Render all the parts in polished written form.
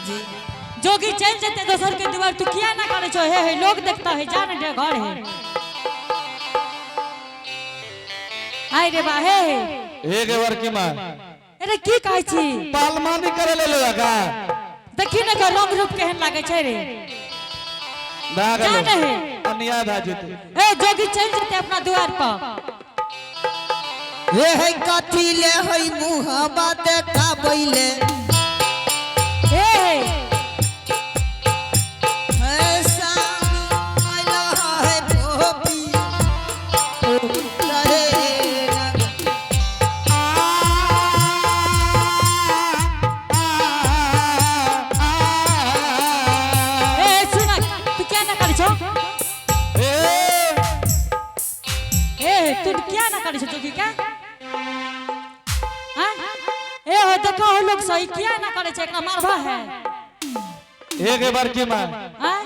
जी। जोगी चल जेते दोसर के दुआर, तू किया ना करे छो? हे हे, लोग देखता है, जा ना घर है। आय रे बा, हे हे। हे गे बड़की माँ। अरे, की कहै छी? पालमानी करे ले लो का? देखी ने के रंग रूप केहन लागे छै रे। भए जा गेलो। ने हे। अन्याय भए जेतै। ए, जोगी चल जेते अपना दुआर पर। हे हे, कथी ले है मुहबा देखाबैले? हे हे। हे सामी आइला है भोपी रहे न। ए, सुन, तू क्या ना करे छो? ए। ए, तू क्या ना करे छो जोगी का? हाँ? ए हो, देखो हो, लोग सही किया ना करे छे, एकरा मारबा है। हे गे बड़की माँ। हाँ?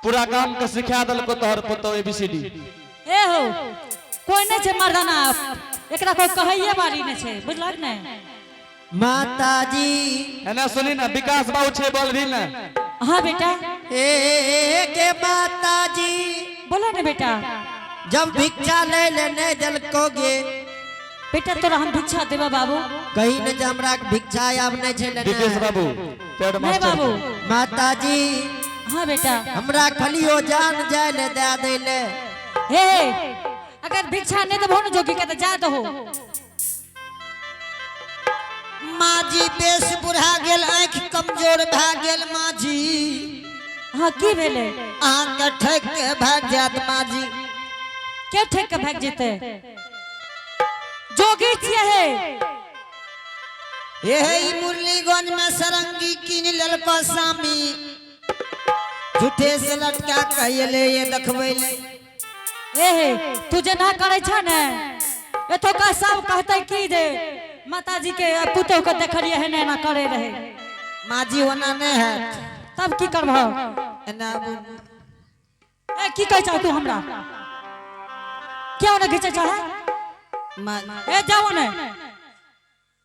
पूरा गाम के सिखा देलको तोहर पुतौ एबीसीडी। ए हो, कोई नहीं छे मर्दाना, एकरा कोई कहैये बारी नहीं छे, बुझलक ने? माताजी। एने सुनी ना, विकास बाबू छे, बोल भी ना। हाँ बेटा। ए के माताजी। बोलो ने बेटा। जब भिक्षा ले ले नहीं दिलकोगे। बेटा, तोरा हम भिक्षा देबा बाबू। कहीं न जे हमरा के भिक्षा आब नहीं छै विकेश लेने। बाबू पेड नहीं मास्टर। बाबू। माताजी। हाँ बेटा। हमरा खलियो जान जाय ले दे दै ले। हे हे, अगर भिक्षा नहीं देबो ने जोगी के, तो जा दहो। माँ जी, बेस बुढ़ा गेल, आँखि कमजोर भए गेल माँ जी। हाँ, की भेले? अहाँके ठकि के भागि जायत माँ जी। के ठेक के भागि जेते? जोगी छियै हे। हे हे, ई मुरलीगंज में सरंगी कीन लेलको सामी, झूठे से लटका कहिले ये देखबै ले। ए हे, तू जे ना करै छ ने, एतुका सब कहते की जे माताजी के पुतोह के देखलियै है ने एना करे रहे। माँ जी, ओना नहीं हैत। तब की करबह? एना आबू। ए, की कहै छह तू हमरा? क्यों ने घिचै छह? माँ। ए, जाओ ने,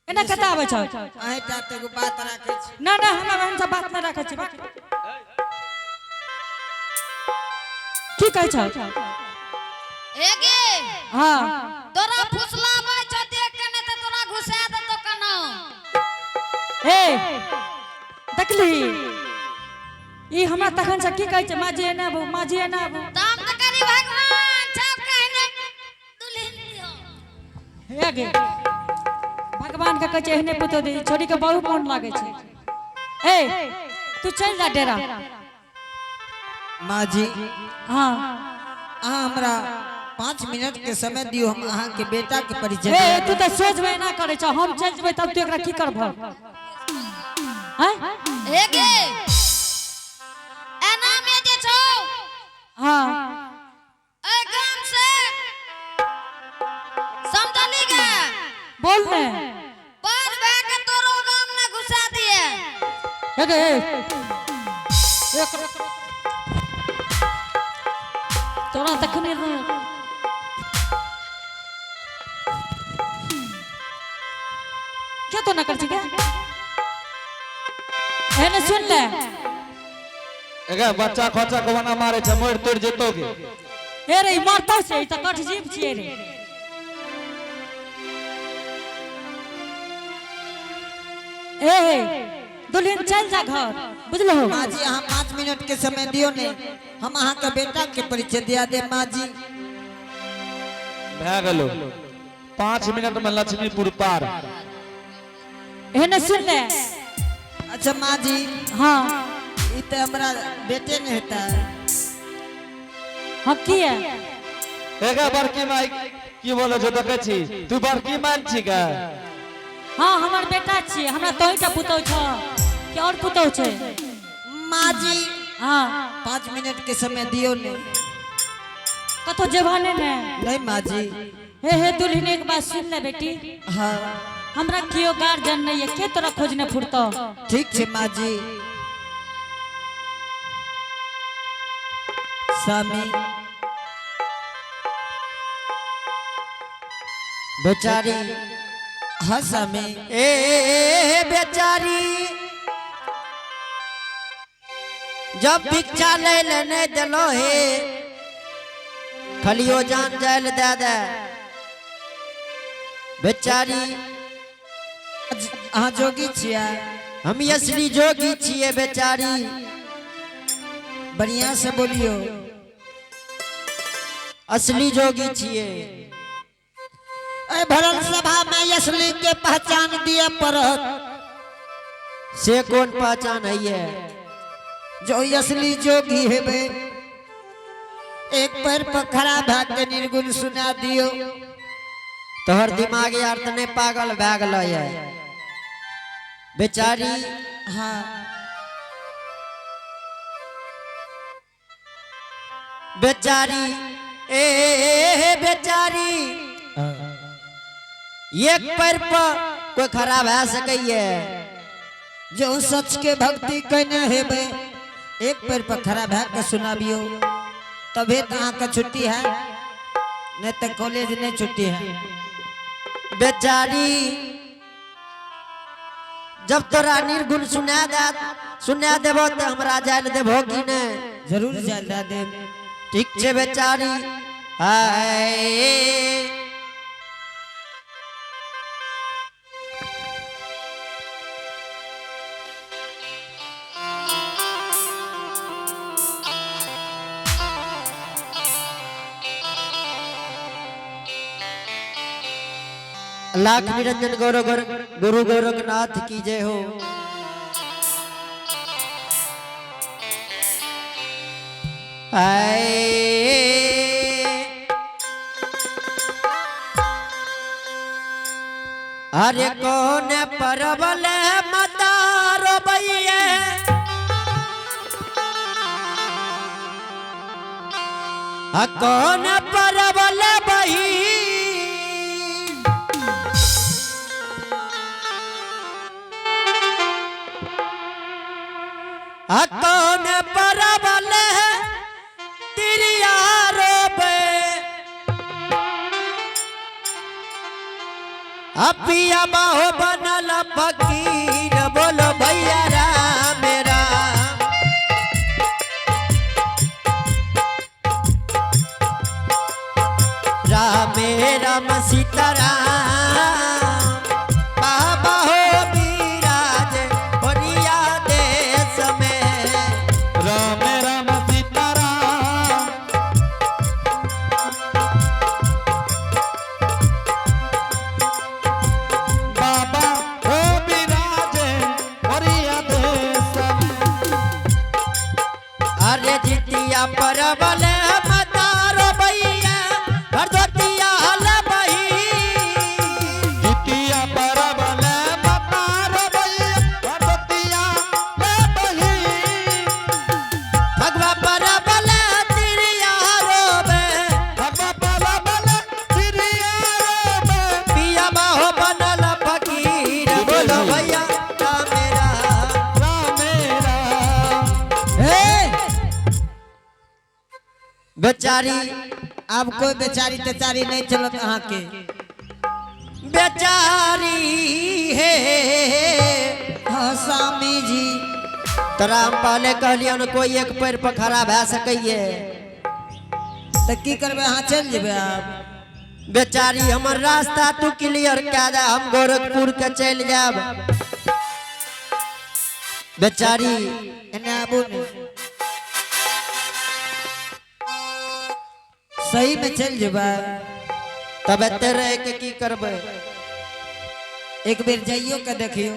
एना कतऽ आबै छ? अहीं टा तऽ एगो बात राखै छी। ना ना, हमरा बहन से बात नहि राखै छी। बात की कहै छ? ए गे। हाँ। तोरा फुसलाबै छौ देख के, नहि तऽ तोरा घुसा देतौ कनो। ए, देखली, ई हमरा तखन से की कहै छै, माँ जी एना आबू, माँ जी एना आबू। तऽ हम तऽ करी भगवान छाप कहने दुल्हन दिहो। हे गे, भगवान के कहै छै एहने पुतोह दे। छोरी के बहुत मोन लागै छै। ए, तू चल जा डेरा। माँ जी। हाँ। अहाँ हमरा 5 मिनट के समय दियौ, हम अहाँके बेटा के परिचय ए, दिअ। तू तऽ सोझ में एना करै छ, हम चलि जेबै तब तू एकरा की करबह? हैं? ए गे, एना में जे छौ, एहि गाम से समझली गे? बोल ने। पर भए के तोरो गाम ने घुसा दिए। हे गे, ए, तोरा तखने रे। क्या तो ना कर छी? एने सुन ले। एगे, बच्चा खोचा को बना मारे छै, मरि तोड़ जेतो गे। ए रे, ई मरतौ से, ई तऽ कठ जीव छियै रे। ए हे, दुल्हन, चल जा घर, बुझलो? माँ जी, अहाँ 5 मिनट के समय दियौ ने, हम अहाँके बेटा के परिचय दिया दे माँ जी। भए गेलो, 5 मिनट में लक्ष्मीपुर पार। एने सुन ले। अच्छा माँ जी। हाँ। ई तऽ हमरा बेटे नहीं हेता। हाँ, की है? एगे बड़की माई, की बोले छौ? देखै छी, तू बड़की माई छी गे? हाँ, हमर बेटा छियै। हमरा तोही टा पुतहु छ कि और पुतहु छै? माँ जी। हाँ। 5 मिनट के समय दियौ ने। कतौ जेबह नहि ने? नहीं माँ जी। हे हे दुल्हन, एक बात सुन ले बेटी। हाँ। हमरा केओ गार्जियन नहीं है, के तोरा खोजने फुरतौ? ठीक छै माँ जी। स्वामी बेचारी, हाँ स्वामी, ए बेचारी। जब भिक्षा ले ले नहीं दिलो हे, खलियो जान जायल दे दे बेचारी। अहाँ जोगी छियै? हम असली जोगी छियै बेचारी। बढ़िया से बोलियो। असली जोगी छियै। ए भरल सभा में असली के पहचान दिए पड़त। से कौन पहचान है ये? जो असली जोगी हेबे, एक पैर पर खड़ा भए के निर्गुण सुना दियो। तोहर दिमाग यार त नहीं पागल भए गेलो ये बेचारी? हाँ। बेचारी, ए बेचारी, एक पैर पर कोई खड़ा भए सकैये? जो सच के भक्ति केने हेबे, एक पैर पर खड़ा भए के सुनाबियो, तबे तो अहाँके छुट्टी है, नहीं तो कॉलेज नहीं छुट्टी है। बेचारी, जब तोरा निर्गुण सुना दे, सुना देबो तऽ हमरा जाय लए देबो कि नहि? जरूर जाय दए देब। ठीक छै बेचारी। हाय, लाख निरंजन गौरव गुरु गोरखनाथ की जय हो। आए अरे कौन परबल मतारो भैया, कौन परबल बही, कौन परबल तिरिया रोबे, अपिया बाहो बनल फकीर, बोलो भैया राम राम। राम राम सीता राम, बाबा हो विराज ओरिया देश में। राम राम सीता राम। बाबा हो विराजे ओरिया देश में। अरे जितिया परबल मतारो भैया, भरदोतिया लबही। जितिया परबल मतारो भैया, भरदोतिया ले बही। भगवा परबल तिरिया रोबे, भगवा परबल तिरिया रोबे। पिया बाहो बनल फकीर, बोलो भैया राम राम। राम राम। हे, बेचारी। आब कोई बेचारी तेचारी नहीं चलत अहाँके। बेचारी हे। हाँ स्वामी जी। तोरा हम पहले कहलियन कोई एक पैर पर खड़ा भए सकैये? तऽ की करबै, अहाँ चलि जेबै आब? बेचारी, हमर रास्ता तू क्लियर कए दे, हम गोरखपुर के चलि जायब बेचारी। एने आबू ने। सही में चलि जेबै? तब एते रह के की करबै? एक बेर जाइयो के देखियो।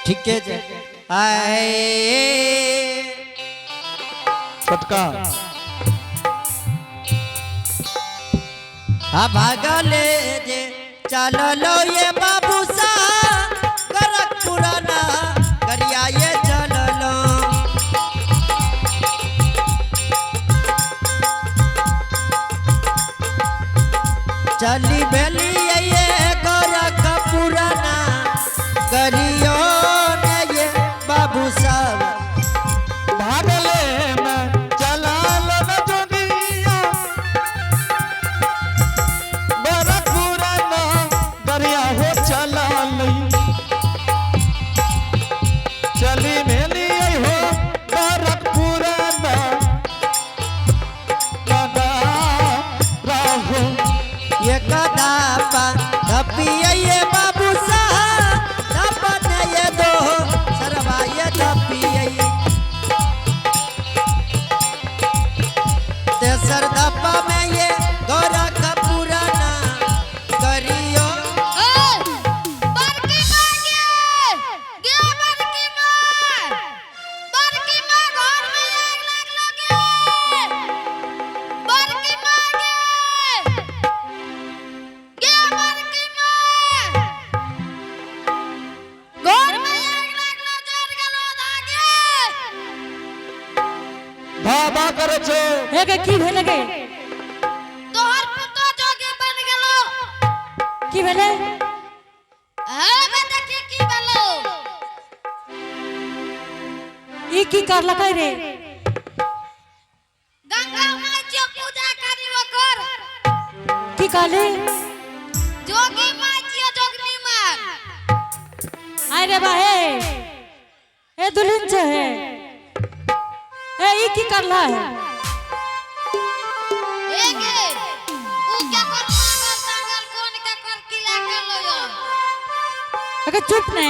ठीके छै। आए छोटका। आ भागले जे चललो ये बाबू सा गोरखपुराना करिया ये चललो। चली भेली ये गोरखपुराना करियो ने ये बाबू साहब। भागले में चलल न जोगिया, गोरखपुरा न दरिया हो। हाँ बा करे छो। हे गे की भेलै गे? तोहर पुतो जोगी बन गेलो। की भेलै? हे बे देखी की भेलो। ई की करलकै रे? गंगा माई के पूजा करी ओकर। की कहली? जोगी माई के जोगनी मार। अरे बा हे हे दुल्हन छे हे ए ई की करला है? हे गे उ के कर पागल तागल कोन के कर किला कर लो। अगर चुप ने।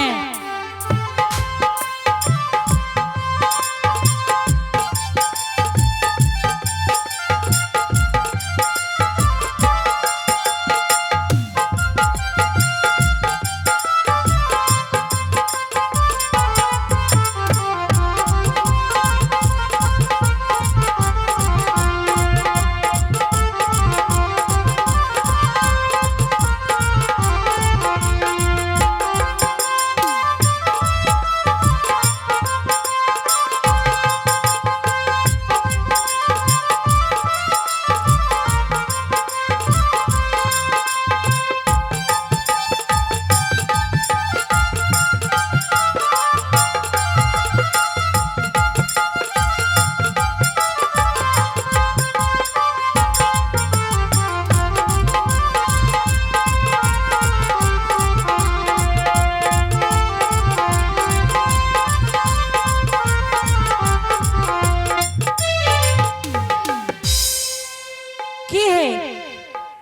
की हे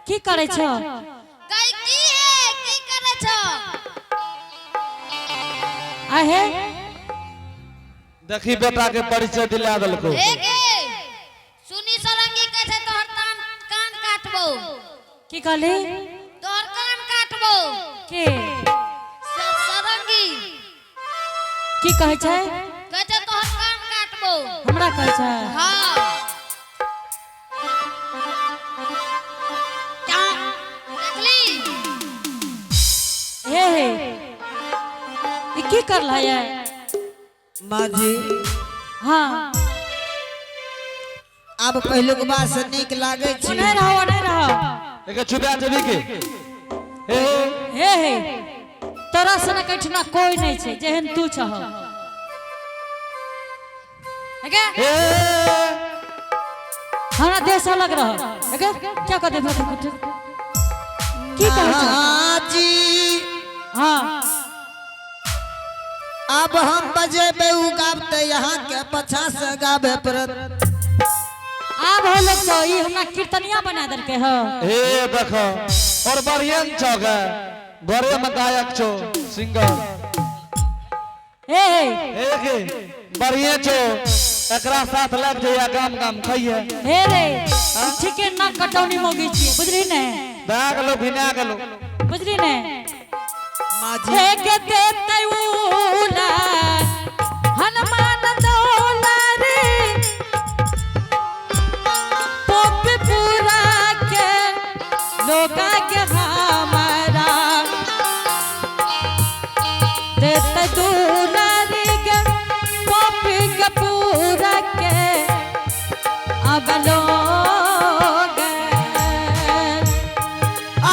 की करे छ? कई की है की करे छ? आहे देखी बेटा के परिचय दिला देलको। हे गे सुनी सरंगी कहै छै तोहर कान कान काटबो। की कहली? तोहर कान काटबो। के सरंगी की कहै छै? कहै छै तोहर कान काटबो। हमरा कहै छै? हाँ। देखली? हे हे ई की करला ये? माँ जी हाँ आब पहिलुक बात से नीक लागे छी। नहीं रहो नहीं रहो। एके चुपा जेबी के हे हे हे हे तोरा सनक एहिठिना कोई नहीं छै जेहन तू छह। एगे हे हमरा देह से अलग रह। एगे क्या कह देबो की कहै छ? माँ जी हाँ अब हम बजेबे उ गाबते यहाँ के पछा से गाबे पड़त। आब हो लोग तो ई हमरा कीर्तनिया बना देलकै ह। हे देखो और बढ़िया छौ गे घरे में गायक छो सिंगर। हे हे हे गे बढ़िया छो एकरा साथ लग जइया गाम गाम खइये। हे रे ई ठीके ना कटौनी मोगी छियै बुझली ने? भए गेलो भिना गेलो बुझली ने? माँ जी हे के देतै उला हनुमान दौला रे पोप पूरा के लोका के हमारा देतै दूला रे के पोप के पूरा के अब लोग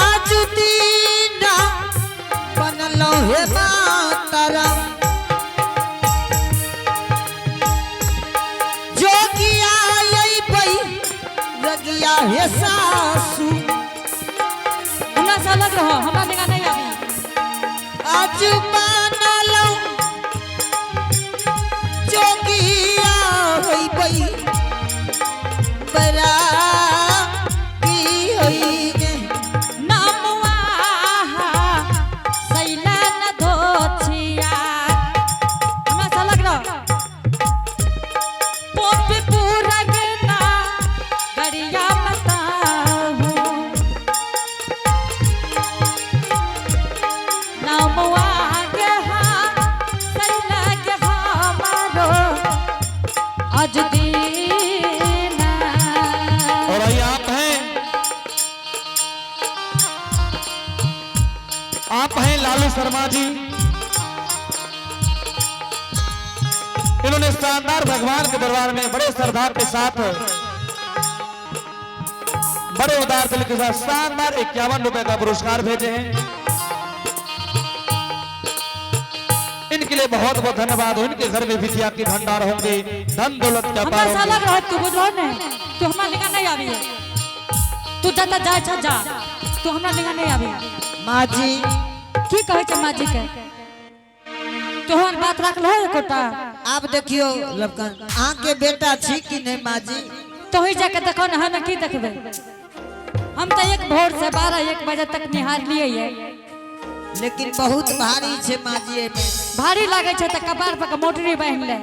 आज दीना बनलो हे मातरम जोगिया अइबै रगिया हे सासू। हमरा से अलग रहो हमरा जगह नहीं आबी। आज बनलो जोगिया अइबै बरागी होइने। नमुआ सैलन धोछिया हमरा से अलग रहो। पोप पूरा गना गरिया बताहू नमुआ के हाँ सैला के हमारो आज दीना। और ये आप हैं आप हैं लालू शर्मा जी। इन्होंने शानदार भगवान के दरबार में बड़े श्रद्धा के साथ, बड़े उदार दिल के साथ शानदार 51 रुपए का पुरस्कार भेजे हैं। इनके लिए बहुत बहुत धन्यवाद। इनके घर में विद्या के भंडार होंगे, धन दौलत का हमरा पार से होंगे। अलग रह तू, बुझलो ने? तू हमरा लिखा नहीं आबी। तू जतऽ जाइ छ जा, तू हमरा लिखा नहीं आबी। माँ जी। की कहै छै माँ जी के? तोहर बात रखलो एकोटा? आप देखियो लबकन, अहाँ के बेटा छी कि नहीं माँ जी? तोही जाके देखो ने, हमे की देखबै? हम तऽ एक भोर से 12-1 बजे तक निहार लिए ये। लेकिन बहुत भारी छे माँ जी एमे। भारी लागै छै तऽ कपार पर के मोटरी बान्हि ले।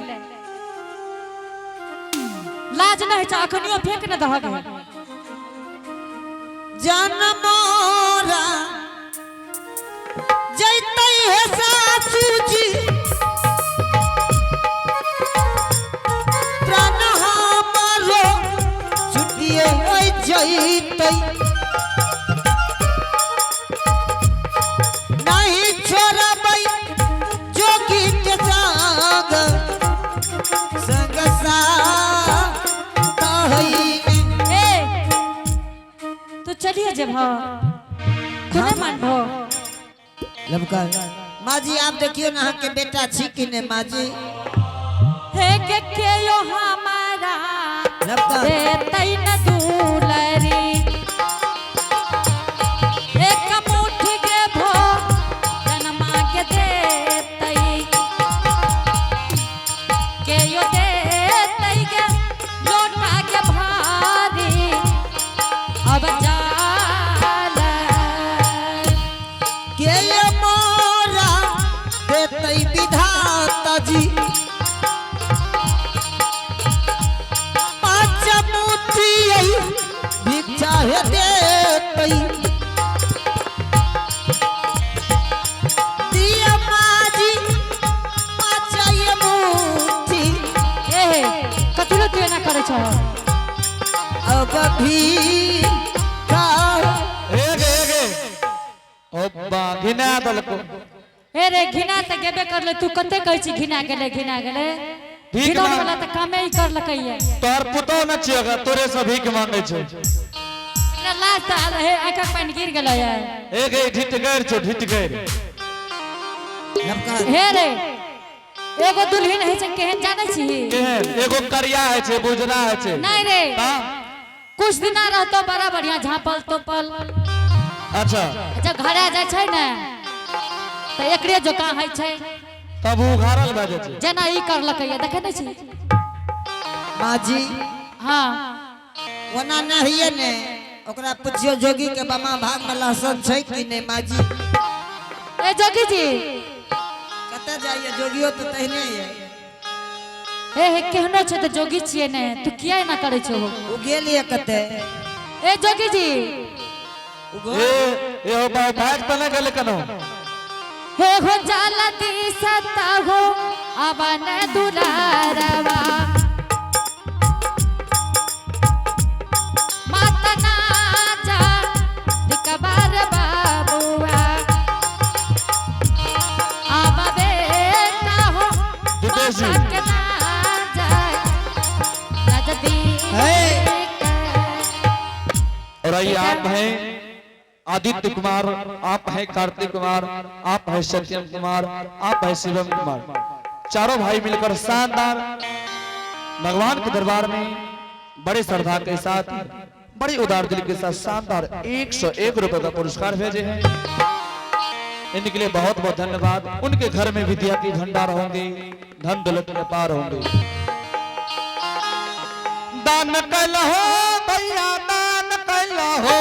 लाज नहि होइ छै? अखनियो फेंक ने दहक। जनमोरा जैतै हे सासू जी, प्राण हमारो छुटिए होइ जैतै। नहीं छोड़बै जोगी के संग संग साथ। ए, तू चलिए जेबह? तू नहि मानबहो? लबका माँ जी, आप देखियो ना, अहाँ के बेटा छी कि नहीं माँ जी? हे के यो हमारा लबका। देतै न दुलरी, एक मुट्ठी के भो जनमा के देतै, के यो देतै के लोटा के भारी अब जाल। के ये मोरा देतै विधाता जी, पाँच मुट्ठी भिक्षा हे देतै। दिया माँ जी पाँच ये मुट्ठी। ए, कथी लए तू एना करै छह? अब भी का एक एक ओ बा घिना दलको। हे रे, घिना तऽ गेबे करले। तू कते कहै छी घिना गेलै, घिना गेलै। भीख घिनौन मांग- वाला तऽ कामे ही करलकै ये। तोहर पुतोह न छियै गा, तोरे से भीख मांगे छौ। एकरा लाज तऽ आल हे, आँखिक पानि गिर गेलै ये। एक एक ढिट गैर छौ, ढिट गैर। लबका। हे रे, एगो दुल्हन होइ छै केहन, जानै छी? केहन? एगो करिया है छै, बुझना है छै। नहीं रे। हाँ? कुछ दिना रहतो बड़ा बढ़िया झाँपल तोपल। अच्छा। जब घरे जाइ छै ने तऽ एकरे जोका होइ छै। तब उ उघारल भए जाइ छै। जेना ई करलकै ये, देखै नहि छी? माँ जी। हाँ। ओना नहिये ने, ओकरा पुछियो जोगी के बामा भाग में लहसुन छै कि नहीं माँ जी? ए जोगी जी। कतऽ जाइए? जोगियो तऽ तहने ये। हे हे, केहनो छै तऽ जोगी छियै ने। तू किया एना करै छौ? ओ गेल ये कते? ए जोगी जी। ओ ए ए हो बा, भाग त न गेल कनो? हे हो जाला दिसता हो अवन दुलारवा, माता ना जा दिकबार बाबुआ, आवा बेटा हो। दीपेश जी। माता के ना जाए नजदीक। हे। और आइए, आप हैं आदित्य कुमार, आप हैं कार्तिक कुमार, आप हैं सत्यम कुमार, आप हैं शिवम कुमार। चारों भाई मिलकर शानदार भगवान के दरबार में बड़े श्रद्धा के साथ, बड़ी उदार दिल के साथ शानदार 101 रुपए का पुरस्कार भेजे हैं। इनके लिए बहुत बहुत धन्यवाद। उनके घर में विद्या की भंडार होंगे, धन दौलत में पार होंगे। दान कलहो भैया, दान कलहो।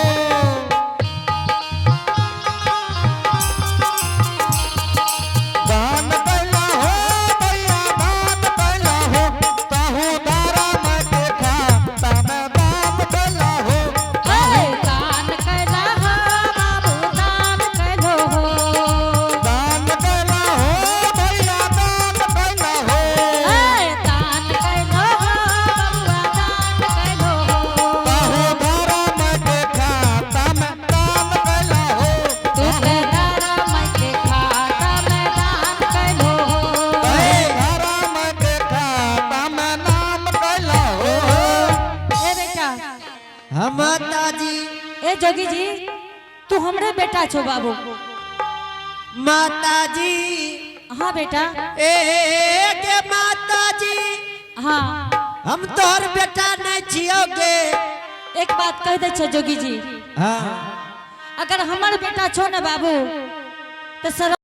दान कलहो भैया, दान कलहो, ताहू दारा में देखा तम दान कलहो। ए, दान कैला हो बाबू, दान कैलो हो। दान कलहो भैया, दान कलहो। ए, दान कैलो हो बबुआ, दान कैलो हो। ताहू दारा में देखा ए जोगी जी, तू हमरे बेटा छो बाबू। माताजी। हाँ बेटा। ए के माताजी। हाँ। हम तोहर बेटा नहीं छियो गे। एक बात कह दे छो जोगी जी। हाँ। अगर हमर बेटा छो ना बाबू तो सर